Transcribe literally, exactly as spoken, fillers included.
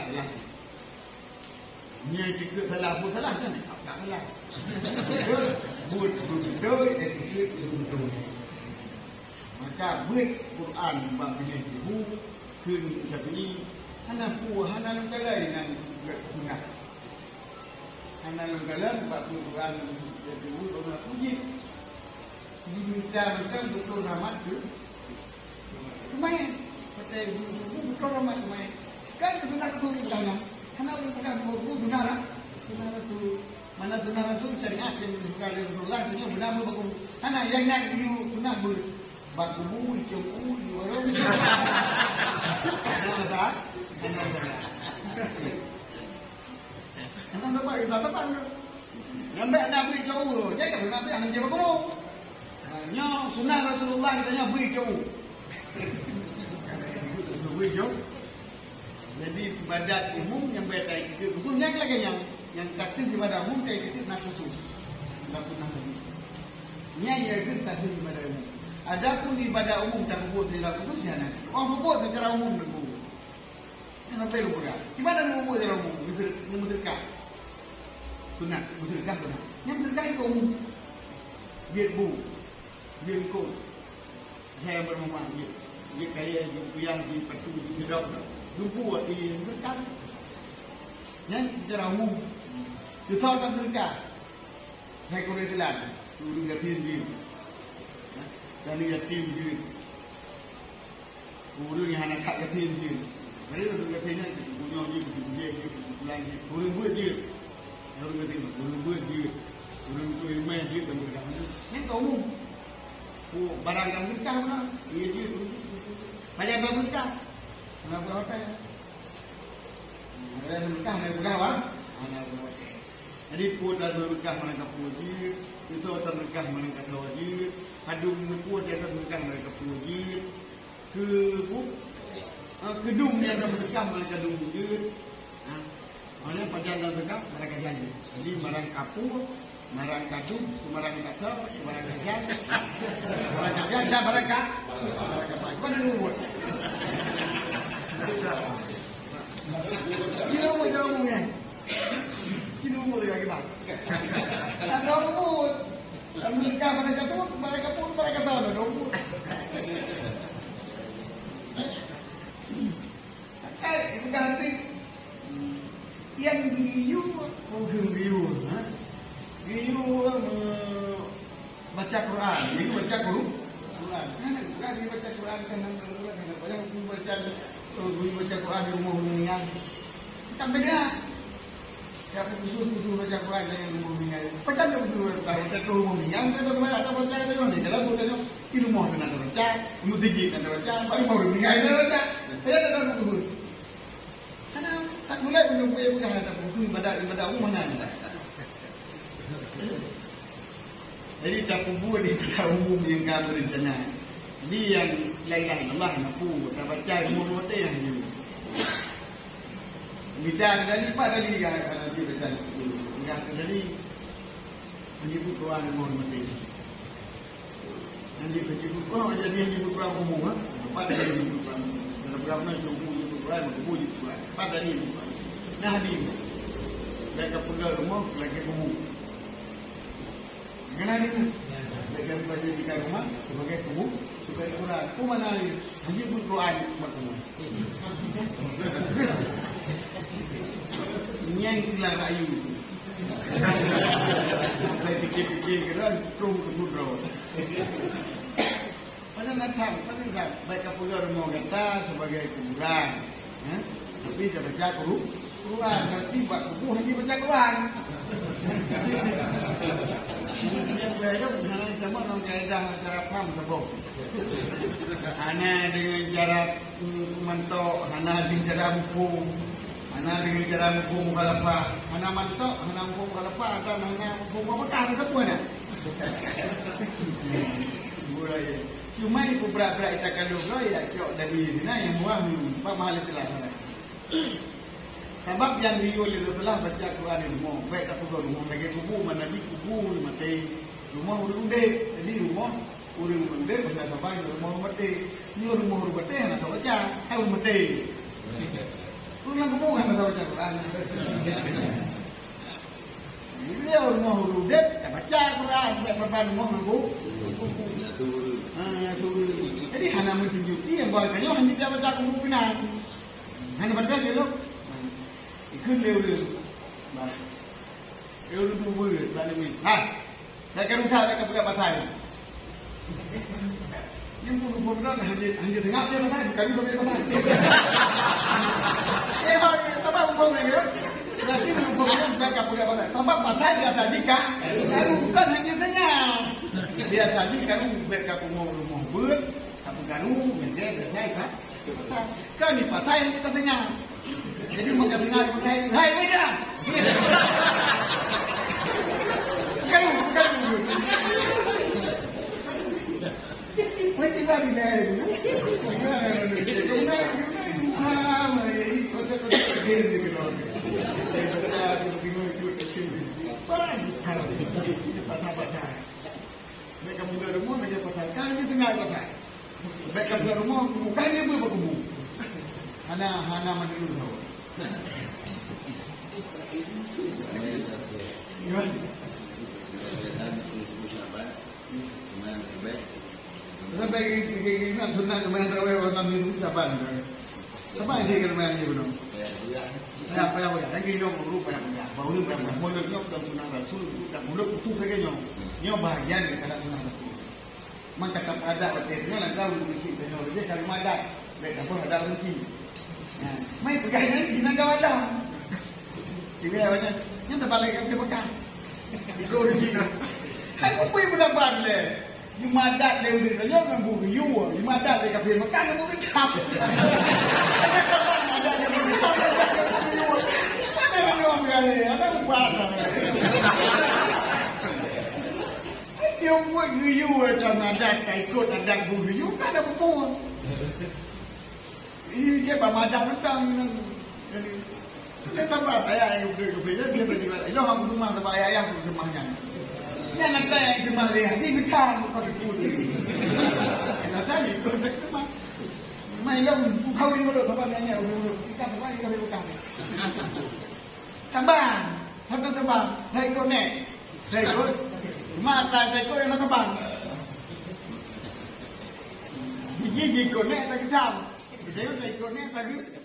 Salah. Nyoe tikeuet salah, buet salah kan? Tak salah. Buet beutôi, tikeuet beutôi. Maka beuet Quran bak binéh jibu kheun Syafi'i, hana peue, hana lôn kalon nan sunat. Hana lôn kalon bak Quran jibu lôn wajéb. Jimita mantong beutôi rahmat keu Teumanyong, pakai guru-guru beutôi rahmat teumanyong. Kan sunat Rasul di dalam. Hana ureueng peugah guru-guru sunat lah. Sunat Rasul. Mana sunat Rasul syariat yang disuka oleh Rasulullah, itu benar betul. Hana, yang nak guru sunat ber-, bak kubu, icong u, di warung. Hana masalah. Hana masalah. Hana masalah, hana masalah. Nyang bèk na bri cowok, jadi kata Nabi anak dia berguru. Ha, nyoe sunah Rasulullah kita nyoe bri cowok. Bri cowok. Jadi ibadat umum nyang bèk tai khusus nyang lagèe nyang, nyang taksis ibadat umum tai khusus na khusus. Ndak pernah khusus. Nyang ya ke taksis ibadat umum. Adapun ibadat umum tak buat secara khusus ya na. Oh buat secara umum dulu. Nyang sampai lôn peugah. Di mana lôn buet dalam buku? Beuseu-, beuseudeukah. Sunat, beuseudeukah sunat. Nyang beuseudeukah keu umum. Jeuet bu, jeuet eungkôt. Hai nyang bermanfaat jeuet. Jeuet kayèe, jeuet kuyang, jeuet patu, jeuet sidroe. Jumpu hati beuseudeukah. Nyan secara umum. Seutôt tam beuseudeukah. Hai keu ureueng Islam, keu ureueng gasien jeuet. Dan yatim jeuet. Ureueng nyang hana that gasien jeuet. Jadi ureueng gasien nyan keu geutanyoe jeuet, keu geutanyoe jeuet, keu geutanyoe jeuet. Ureueng beuet jeuet. Ureueng gasien, ureueng beuet jeuet. Ureueng turi mè jeuet dan beureudang jeuet. Nyan ka umum. Peue barang nyang beureukat meunan, iya jeuet. Pajan nyang beureukat. Hana beuet hotel. Hana beuet hotel, hana beuet hotel. Jadi peue ta beureukah meunan ka peue jeuet, seutôt ta beureukah meunan ka droe jeuet, padum peue ta beureukah meunan ka peue jeuet, keu bu-, ah, keu dum nyang ta beureukah meunan ka dum jeuet. Ha. Maknanya pajan ta beureukah, barang ka jeuet. Jadi barang ka peue, barang ka dum, barang ka droe, barang ka jeuet, barang ka jeuet, dan barang ka, barang ka paih. Mana nurut? Gila umur jangan ngomong kan? Gila umur ya kita. Ada umur. Amerika mereka tu, mereka pun, mereka tahu ada umur. Eh, bukan nanti. Yang giyuh, oh, giyuh, ha? Giyuh, eh, Baca Quran, jadi baca Quran. Quran. Kan Quran dia baca Quran kan, kan, kan, kan, kan, kan, baca, oh, dia baca Quran di rumah orang meninggal. Kan beda. Siapa khusus-khusus baca Quran dari rumah meninggal? Macam dia khusus baca Quran, baca ke rumah meninggal, dia baca, baca, baca, baca, baca, baca, di rumah tu nak baca, di masjid nak baca, bagi orang meninggal nak baca. Beda tak ada khusus. Karena tak boleh pun dia boleh pegang ada khusus ibadat, ibadat rumah nan. Jadi, tapeubuet di dalam umum nyang ka meurencana. Jadi, nyang la ilaha illallah na peue, tabaca rumoh-rumoh teuh nyan. Mita tadi, pat tadi ka, ka Nabi baca. Ingat tadi, menyebut Quran rumoh-rumoh teuh. Nyan jeuet keu jibu, oh, jadi nyan jibu Quran umum, ha? Pat jadi jibu Quran. Dalam Quran na jibu, jibu Quran, jibu, jibu Quran. Pat jadi jibu Quran. Nah, di. Bèk ka peugah rumoh, lagèe kubu. Nyan di. Bèk ka peugah jadikan rumah sebagai kubu, sebagai Quran. Kubu mana ni? Hanya jibu Quran, buat kubu. Nyan itulah rayu. Sampai pikir-pikir ke dalam, terus ke sudra. Padahai na that, padahai na that. Bèk ka peugah rumoh gata sebagai kuburan. Eh? Tapi ka baca Qur-, Quran. Berarti bak kubu hanya baca Quran. Yang beda, misalnya, sama dalam kaedah cara paham saboh. Hana dengan cara, mm, mantok, hana dengan cara muphom. Hana dengan cara muphom mukhalafah. Hana mantok, hana muphom mukhalafah, dan hana muphom mukhalafah, hana sapeue na. Mulai. Cuma beubrat-brat ita kalau goe ya cok dari sini yang buah ni, Pak Mahal telah. Sabab nyang geuyue lé Rasulullah baca Quran di rumoh, bèk tapeugah rumoh lagèe kubu, mana di kubu maté. Rumoh ureueng udép, jadi rumoh ureueng udép bahasa Sabah rumoh ureueng maté. Nyoe rumoh ureueng maté hana tabaca, hai ureueng maté. Tu nyang kubu hana Beliau rumoh udeb, tabaca Quran, bèk saban rumoh ngon buku. Ha, tu. Jadi hana meutunjuk nyang buat tanyoe hana tabaca buku keunan. Hana baca je lom. Ikheun lé ureueng. Bah. Eh, ureueng tu beuet, tak ada duit. Ha. Dak ka rusa, dak ka peugah pasai. Nyan pun muphom droe hana, hana seungab dia pasai, bukan juga dia pasai. Eh, hai, tambah muphom lagi, ya. Berarti muphom droe dak ka peugah pasai. Tambah pasai biasa jika, bukan hana seungab. Biasa jika, bukan ka pungo rumoh beuet, ka peugaru, nyan dia biasa, kan? Kan ni pasai yang kita seungab. Jadi, maka seungab, hai, hai, beda. Bukan, bukan. Weh, tiba bila itu. Gimana, gimana, gimana, gimana, gimana, gimana, gimana, gimana, gimana, gimana, gimana, gimana, Bèk ka peugah rumoh, bèk ka pasai. Ka hana seungab pasai. Bèk ka peugah rumoh, ka hana beuet bak kubu. Hana, hana mandum tau. Gimana? Sampai ke, ke, ke, ke, sunat seumayang tarawih malam minggu Syaban. Seumayang dia kena seumayang dia bunoe. Payah, payah, payah. Lagi nyoe guru payah, payah. Baru ni payah, payah. Mulut nyoe bukan sunat Rasul, bukan mulut utuh saja nyoe. Nyoe bahagian daripada sunat Rasul. Maka tak ada waktu itu, nyoe lah tahu, kecil tengok je, kalau madat. Baik, tak apa, ada rezeki. Ha. Mai peugah nyan, di Nagawa dah. Tiba awak nyan, nyan terbalik kat Mekah. Ikut rezeki dah. Hai, apa yang berdebat leh? Di madat lé ureueng nyoe ngon bu geuyue, di madat lé kafé Mekah ngon bu geuyue. Ada kawan madat ngon bu geuyue, madat ngon bu geuyue. Mana ada orang berani, ada buat. Dia buat geuyue macam madat, tak ikut adat bu geuyue, kan ada buku. Ini dia bak madah petang ni. Jadi, dia tambah ayah yang betul-betul dia, dia bagi balik. Dah aku rumah tambah ayah-ayah aku rumah nyan. Nyan ada yang rumah dia, ni petang kau tu putih. Kalau tadi kau dah rumah. Mai lom, kau ni mulut, sabar nyan, nyan, mulut. Kita sabar, kita boleh buka. Sabar. Sabar, sabar. Hai kau ni. Hai kau. Mata hai kau yang sabar. Gigi, gigi kau ni tak kejam. Kita tak ikut ni, tak ikut.